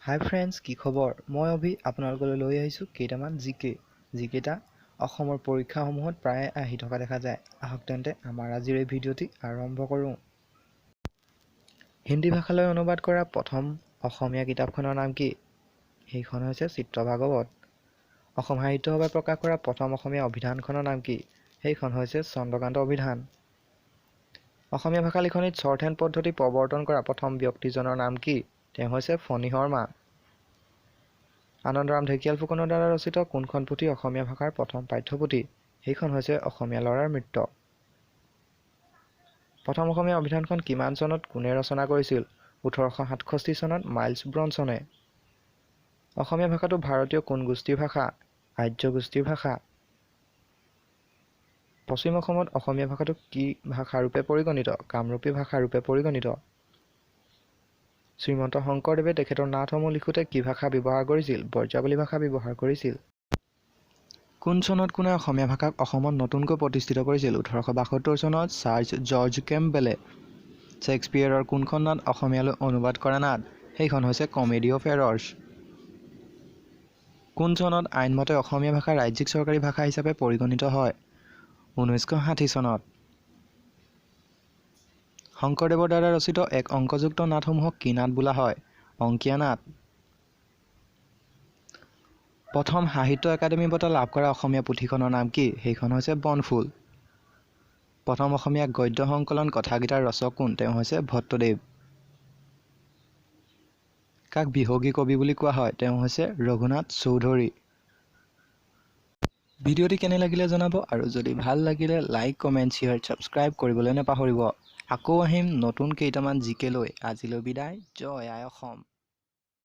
হাই friends, কি খবৰ? মই অভি আপোনালোকলৈ লৈ আহিছোঁ কেইটামান জি কে, যিকেইটা অসমৰ পৰীক্ষাসমূহত প্ৰায়ে আহি থকা দেখা যায়। আহক তেন্তে আমাৰ আজিৰ এই ভিডিঅ'টি আৰম্ভ কৰোঁ। হিন্দী ভাষালৈ অনুবাদ কৰা প্ৰথম অসমীয়া কিতাপখনৰ নাম কি? সেইখন হৈছে চিত্ৰভাগৱত। অসম সাহিত্য সভাই প্ৰকাশ কৰা প্ৰথম অসমীয়া অভিধানখনৰ নাম কি? সেইখন হৈছে চন্দ্ৰকান্ত অভিধান। অসমীয়া ভাষা লিখনিত শ্বৰ্ট হেণ্ড পদ্ধতি প্ৰৱৰ্তন কৰা প্ৰথম ব্যক্তিজনৰ নাম কি? তেওঁ হৈছে ফণী শৰ্মা। আনন্দৰাম ঢেকিয়াল ফুকনৰ দ্বাৰা ৰচিত কোনখন পুথি অসমীয়া ভাষাৰ প্ৰথম পাঠ্যপুথি? সেইখন হৈছে অসমীয়া ল'ৰাৰ মৃত্য। প্ৰথম অসমীয়া অভিধানখন কিমান চনত কোনে ৰচনা কৰিছিল? 1867 চনত মাইলছ ব্ৰনছনে। অসমীয়া ভাষাটো ভাৰতীয় কোন গোষ্ঠীৰ ভাষা? আৰ্য গোষ্ঠীৰ ভাষা। পশ্চিম অসমত অসমীয়া ভাষাটো কি ভাষাৰূপে পৰিগণিত? কামৰূপী ভাষাৰূপে পৰিগণিত। শ্ৰীমন্ত শংকৰদেৱে তেখেতৰ নাটসমূহ লিখোঁতে কি ভাষা ব্যৱহাৰ কৰিছিল? ব্ৰজাৱলী ভাষা ব্যৱহাৰ কৰিছিল। কোন চনত কোনে অসমীয়া ভাষাক অসমত নতুনকৈ প্ৰতিষ্ঠিত কৰিছিল? 1872 চনত ছাৰ জৰ্জ কেম্পবেলে। শ্বেক্সপীয়েৰৰ কোনখন নাট অসমীয়ালৈ অনুবাদ কৰা নাট? সেইখন হৈছে কমেডি অফ এৰৰ্ছ। কোন চনত আইনমতে অসমীয়া ভাষা ৰাজ্যিক চৰকাৰী ভাষা হিচাপে পৰিগণিত হয়? 1960 চনত। শংকৰদেৱৰ দ্বাৰা ৰচিত এক অংকযুক্ত নাটসমূহক কি নাট বোলা হয়? অংকীয়া নাট। প্ৰথম সাহিত্য একাডেমী বঁটা লাভ কৰা অসমীয়া পুথিখনৰ নাম কি? সেইখন হৈছে বনফুল। প্ৰথম অসমীয়া গদ্য সংকলন কথাগীতাৰ ৰচক কোন? তেওঁ হৈছে ভট্টদেৱ। কাক বিহগী কবি বুলি কোৱা হয়? তেওঁ হৈছে ৰঘুনাথ চৌধুৰী। ভিডিঅ'টি কেনে লাগিলে জনাব, আৰু যদি ভাল লাগিলে লাইক, কমেণ্ট, শ্বেয়াৰ, ছাবস্ক্ৰাইব কৰিবলৈ নাপাহৰিব। আকৌ আহিম নতুন কেইটামান জি কে লৈ। আজিলৈ বিদায়। জয় আই অসম।